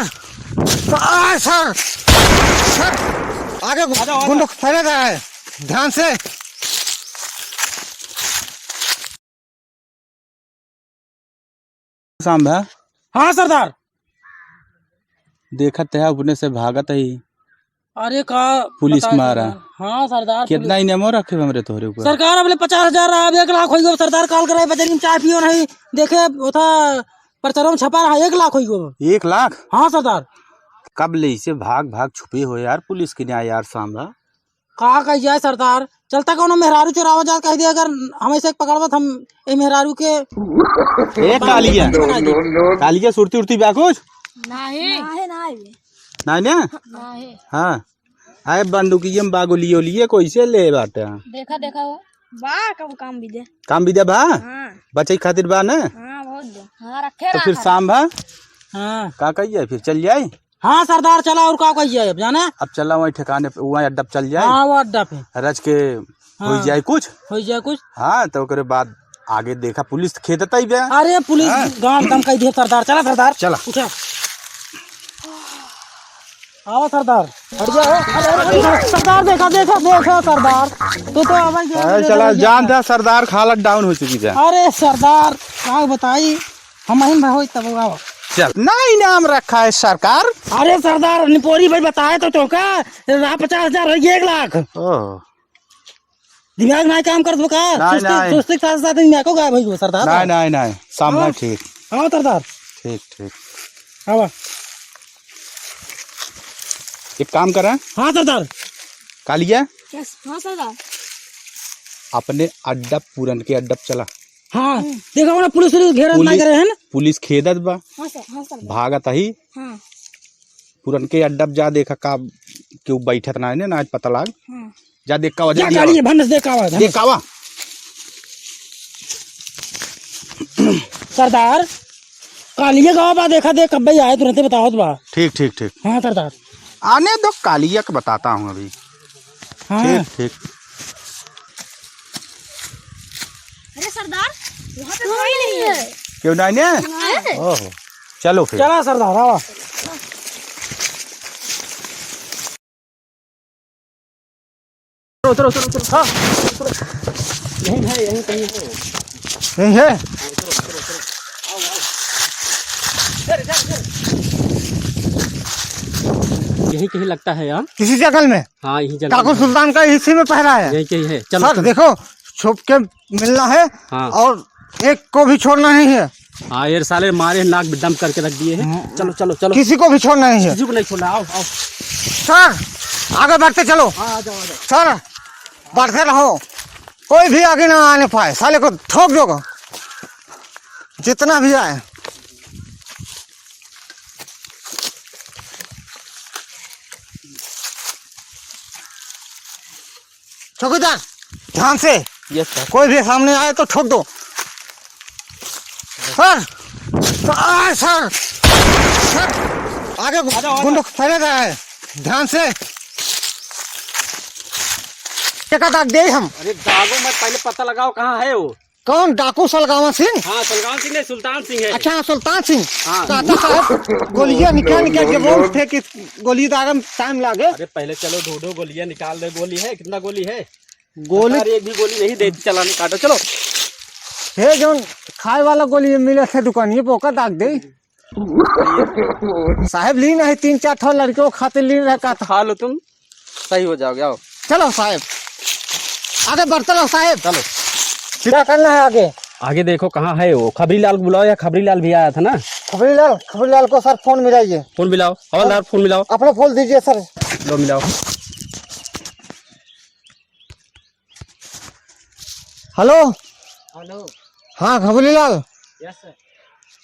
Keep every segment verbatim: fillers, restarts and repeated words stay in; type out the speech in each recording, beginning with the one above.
आ, सर, सर, आगे आ जाओ, आ जाओ। गुंडों को फैला रहा है, ध्यान से। सांभा। हाँ सरदार। देखत है अपने से भागत ही। अरे का पुलिस बताए मारा। सरदार? हाँ सरदार, कितना पुलिस इनामो रखे हमरे तोहरे ऊपर? सरकार, अब ले पचास हजार रहा, अब एक लाख होई गो सरदार। काल करे बजरी में चाय पियो नहीं, देखे उथा परचरवा में छपा रहा, एक लाख होई गो। एक लाख? हाँ सरदार। कब ले इसे भाग भाग छुपे हो यार, पुलिस के न्याय यार सांभा। का कही जाए सरदार, चलता कौनो मेहरारू चोरावा जात कह दे, अगर हम ऐसे पकड़बत हम ए मेहरारू के ए कालिया, बनाई दे। कालिया सुरती उरती बा कुछ? नाही। नाही, नाही। नाही ने? नाही। हाँ। आए बंदूकिया में बा गोली ओलिए कैसे ले बाटे? देखा, देखा हो। बा, कब काम भी दे। काम भी दे बा? हाँ। बचई खातिर बा ने? हाँ, बहुत दे। हाँ, रखे तो फिर रहा। सांभा? हाँ। का कहिए फिर चल जाए? हाँ सरदार, चला, और का कहिए अब, जाने? अब चला वहीं ठिकाने पे, वहीं अड्डा पे चल जाए। हाँ, वो अड्डा पे। रच के हाँ। होई जाए कुछ। होई जाए कुछ। हाँ, तो ओकरे बाद आगे देखा, पुलिस तो खेदत ही बे। अरे, पुलिस हाँ। गांव दम कह दिए सरदार। चला सरदार। चला। उठा। आओ सरदार। हट जाओ। अरे, अरे, सरदार, देखा, देखा, देखा सरदार। तू तो अब अरे, चला, जान था सरदार, हालत डाउन हो चुकी है। अरे सरदार, का बताई, हम अहिन भाई तब आओ। चल, ना इनाम रखा है सरकार। अरे सरदार, निपोरी भाई बताए तो चौका, रहा पचास हजार हो गया एक लाख। ओह। दिमाग ना काम करत बा का? नाहीं, सुस्ती, नाहीं। सुस्ती के साथ साथ दिमाग को गायब हो गया सरदार। नाहीं, नाहीं, नाहीं, सांभा हाँ। ठीक। हाँ सरदार। ठीक, ठीक। आवा। एक काम करा। हाँ सरदार। कालिया। यस, हाँ सरदार। अपने अड्डा, पुरनके अड्डा पे चला। हाँ, हम्म। देखा ना, पुलिस उलिस घेरत पुलिस, नाहीं करे है ना? पुलिस खेदत बा। हाँ सर, हाँ सर। भागत ही। हाँ। पुरनके अड्डा पे जा देखा का केहू बैठत नाहीं ने, ना आज पता लाग। हाँ। जा देख का वजह जा लिया। कालिया भनस देख का आवा, भनस। देख का आवा। सरदार, कालिया गावा बा, देखा देख कब्बे आए, तुरंते बतावत बा। ठीक, ठीक, ठीक। हाँ सरदार। आने दो, कालिया के बताता हूँ अभी। हाँ। ठीक, ठीक। अरे सरदार, वहाँ पे कोई नहीं है। क्यों नहीं है? नहीं है। ओहो, चलो फिर। चला सरदार, आवा। उतरो, उतरो, उतरो, उतरो। हाँ, उतरो। यहीं है, यहीं कहीं है। यहीं है? हाँ, उतरो, उतरो, उतरो। आओ, आओ। इधर, इधर, इधर। यहीं कहीं लगता है यार। किसी जंगल में? हाँ, यहीं जंगल डाकू में। सुल्तान का इसी में पहरा है। यहीं कहीं है। चलो, सर, चलो। देखो, छुप के मिलना है हाँ। और एक को भी छोड़ना नहीं है। हाँ, ये साले मारे नाक में दम करके रख दिए हैं। हम्म। चलो, चलो, चलो। किसी को भी छोड़ना नहीं है। किसी को नहीं छोड़ना, आओ, आओ। सर, आगे बढ़ते चलो। हाँ, आ जाओ, आ जाओ। सर, बढ़ते रहो, कोई भी आगे ना आने पाए, साले को ठोक दो, जितना भी आए। चौकीदार, ध्यान से। यस सर। कोई भी सामने आए तो ठोक दो। सर, सर, सर, सर, आगे आ जाओ, आ जाओ। गुंडों को फैला रहा है, ध्यान से। क्या दाग दे हम? अरे दागो मत, पहले पता लगाओ कहाँ है वो। कौन डाकू सलगावन सिंह? हाँ, सलगावन सिंह नहीं, सुल्तान सिंह है। अच्छा, हाँ, सुल्तान सिंह। हाँ। कहता साहब, गोलियां निकाल निकाल के बोल फेंक, गोली दागम टाइम लागे। अरे पहले चलो ढूंढो, गोलियां निकाल दे, गोली है, कितना गोली है? गोली सरकार एक भी गोली नहीं देती, चलाने काटो, चलो। हे जौन खाए वाला गोली मिले थे दुकानिए पे, ओकर दाग दे। साहेब ली नहीं, तीन चार ठो लड़के खातिर ली रहे का था। खा लो तुम, सही हो जाओगे, आओ। चलो साहेब, आगे बढ़ते रहो साहेब। चलो। क्या करना है आगे? आगे देखो कहाँ है वो, खबरी लाल को बुलाओ, या खबरी लाल भी आया था ना। खबरी लाल, खबरी लाल को सर फोन मिलाइए। फोन मिलाओ, हवलदार फोन मिलाओ। अपना फोन दीजिए सर। लो मिलाओ। हेलो। हेलो। हाँ, खबरीलाल। यस सर।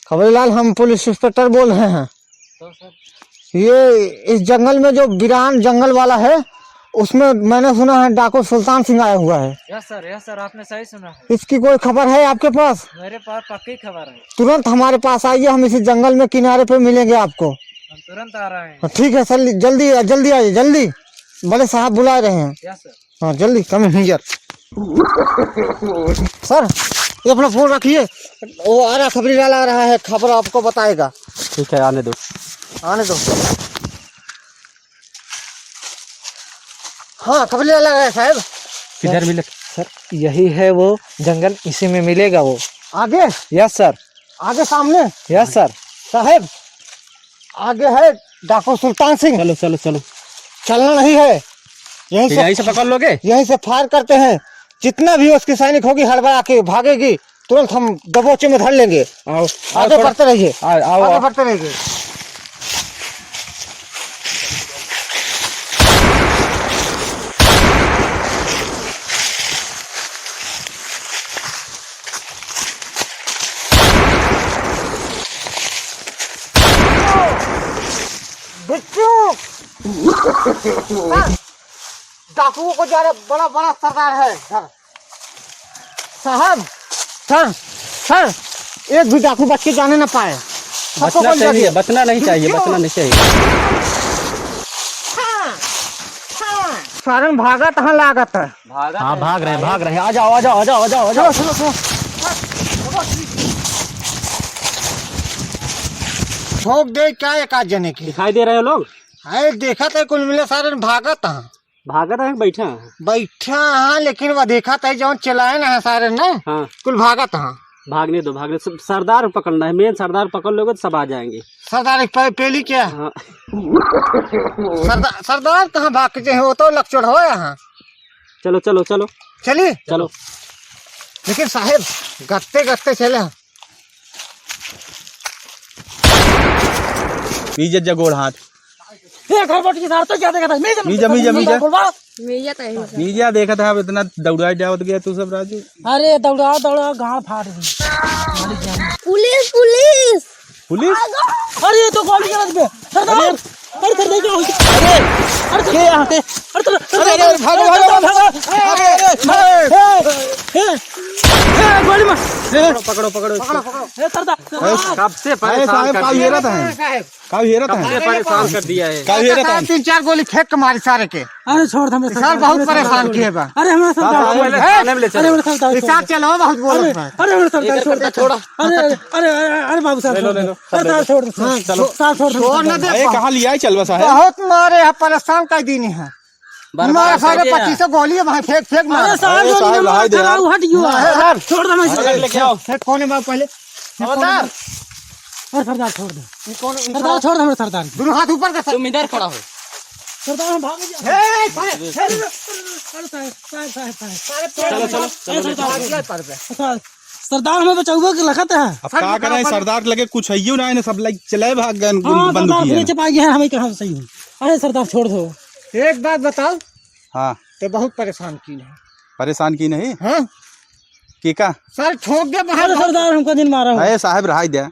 खबरीलाल, हम पुलिस इंस्पेक्टर बोल रहे हैं। तो सर? ये इस जंगल में जो वीरान जंगल वाला है, उसमें मैंने सुना है डाकू सुल्तान सिंह आया हुआ है। यस सर, यस सर, आपने सही सुना है। इसकी कोई खबर है आपके पास? मेरे पास पक्की खबर है। तुरंत हमारे पास आइए, हम इसी जंगल में किनारे पे मिलेंगे आपको। हम तुरंत आ रहे हैं। हाँ, ठीक है सर, जल्दी, जल्दी आइए, जल्दी। बड़े साहब बुला रहे हैं। यस सर। हाँ, जल्दी, come in here। सर, ये अपना फोन रखिए, वो आ रहा, खबरी वाला आ रहा है, खबर आपको बताएगा। ठीक है, आने दो। आने दो। हाँ, कब ले लगा है साहब? किधर मिले? सर, यही है वो जंगल, इसी में मिलेगा वो। आगे? यस सर। आगे सामने? यस सर। साहब, आगे है डाकू सुल्तान सिंह। चलो, चलो, चलो। चलना नहीं है। यहीं से, यहीं से पकड़ लोगे? यहीं से फायर करते हैं। जितना भी उसकी सैनिक होगी, हड़बड़ा के भागेगी, तुरंत हम दबोचे में धर लेंगे। आओ, आओ, आगे थोड़ा बढ़ते रहिए। आओ, आओ, आगे आओ। बढ़ते रहिए। बिट्टू! डाकुओं को जा रहे, बड़ा, बड़ा सरदार है इधर। साहब, सर, सर, एक भी डाकू बच के जाने ना पाए। सबको बचना चाहिए, बचना नहीं चाहिए, बचना नहीं चाहिए। हाँ, हाँ। सारन भागत हाँ लागत है। हाँ, भाग रहे हैं, भाग रहे हैं। आ जाओ, आ जाओ, आ जाओ, आ जाओ, आ जाओ। चलो, चलो, चलो। ठोक दे क्या एक आध जने के? दिखाई दे रहे हो लोग? अरे देखत है कुल मिले सारन भागत हाँ। भागत है, बैठा है। बैठा हाँ, लेकिन वो देखत है जौन चलाए ना है सारे ना, हाँ। कुल भागत हाँ। भागने दो, भागने, सब सरदार पकड़ना है, मेन सरदार पकड़ लोगे तो सब आ जाएंगे। सरदार एक पे-, पेली क्या? हाँ। सरदार, सरदार कहाँ भाग के हो, तो लकचोड़ हो यहाँ। चलो, चलो, चलो। चलिए। चलो। लेकिन साहेब, गत्ते गत्ते चले हैं। मीजा जा गोड़ हाथ। ए, घर बैठ के सार तो क्या देखा था? मीजा, मीजा, मीजा, मीजा। बोलवा। मीजा तो यही है। मीजा देखा था, अब इतना दौड़ा जावत गया तू सब, राजू। अरे, दौड़ा, दौड़ा, गाँड़ फाड़ दी। पुलिस, पुलिस। पुलिस? अरे, ये तो गोली चला दे। सरदार, अरे, अरे, सरदार, क्या हो गया? अरे, अरे, सरदार, यहाँ पे। अरे, सरदार, अरे, अरे, भागो, भागो, भागो। अरे, अरे, अरे, ए, ए, ए, गोली मार। ए, पकड़ो, पकड़ो, पकड़ो। पकड़ो, पकड़ो। ए, सरदार, अरे, सरदार। कब से अरे, परेशान साहब, कर का दिया हेरत है? है? साहब, काहे हेरत है? परेशान कर दिया है। काहे हेरत है? तीन चार गोली फेंक के मारी सारे के। अरे, छोड़ दे, हमरे सरदार, बहुत परेशान किए बा। अरे, हमरे सरदार, साहब, पहले थाने में ले चलो। अरे, हमरे सरदार, इसाब चलो, बहुत बोलत बा। अरे, हमरे सरदार, छोड़ दे। छोड़ो। अरे, अरे, अरे, अरे, बाबू साहब, ले लो, छोड़ दे। ले लो। सरदार, छोड़ दे। हाँ, चलो। सरदार, छोड़ दे। छोड़ ना दे। अरे, कहाँ लिया है चलवा साहब? बहुत मारे हैं, परेशान कर दीनी है। बर्बाद मार सारे कर दिया। पच्चीस गोली है, वहाँ फेंक, फेंक मार। अरे, साहब, अरे, जो साहब, निमन लहाई दे लगा, यार। वो हट गयो। अरे, छोड़ दे, मैं सरदार, लेके आओ। फेंक, कौन है बाबू पहले? हवलदार। अरे सरदार छोड़ दे। ये कौन, सरदार छोड़ दे, हमरे सरदार। दोनों हाथ ऊपर कर। तुम इधर खड़ा हो। सरदार हम भाग गए। ए, ए, अरे, अरे, साहब, साहब, साहब, साहब। चलो, चलो, चलो, अरे, सरदार, चलो। सरदार, सरदार हमें बचाउबे के लखत है। अब का करें, सरदार लगे कुछ है ना, सब लाइक चले भाग गए, हाँ, बंदूकिया सरदार, ना। पीछे पाई गए हैं, हमें कहाँ से सही है। अरे सरदार छोड़ दो। एक बात बताओ। हाँ। ते बहुत परेशान की नहीं। परेशान की नहीं? हाँ। के का? सर ठोक दे बाहर। अरे सरदार हमका जिन मारा हो। अरे साहब रहाई दे।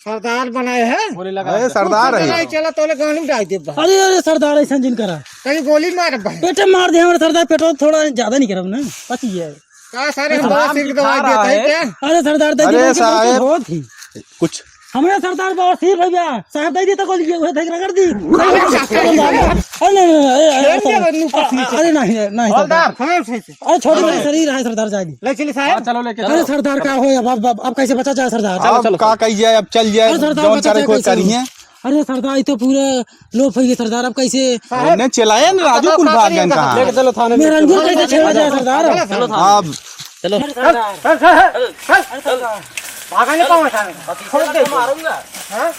सरदार बनाए है। गोली लगा अरे दे। सरदार है। नहीं चला तो ले गांड में डाल दे बाहर। अरे, अरे सरदार ऐसा जिन करा। कहीं गोली मार भाई। पेटे मार दे हमारे सरदार, पेटो थोड़ा ज्यादा नहीं करब ना। पची है। का सारे हम दवा सिर की दवाई देते हैं क्या? अरे सरदार दे अरे दे, साहब। बहुत ही। कुछ हमरे सरदार बवासीर भैया, साहब दे दी तो गोली, उहे देख रगड़ दी। अरे नहीं, नहीं, नहीं, अरे, अरे, अरे, अरे, नहीं, नहीं, सरदार। अरे छोटी मोटी शरीर है सरदार, जाए दी। ले चलिए साहब। हाँ, चलो लेके अरे चलो। सरदार का हो अब, अब, अब, अब कैसे बचा जाए सरदार? चलो, अब चलो, का चलो। कही जाए, अब चल जाए, अरे सरदार जौन बचा करे जाए कोई कैसे? करिए। अरे सरदार, ये तो पूरा लोप हो गया सरदार, अब कैसे? साहब, उन्हें चलाए न राजू, कुल भाग गए कहाँ? लेके चलो थाने में। मेरा अंगूर कैसे छेड़ा जाए सरदार? चलो थाने में। अब चलो। अरे सरदार। चल, चल, चल, चल। अरे सरदार। भागा नहीं पाऊंगा थाने में। छोड़ दे। मारूंगा। हाँ?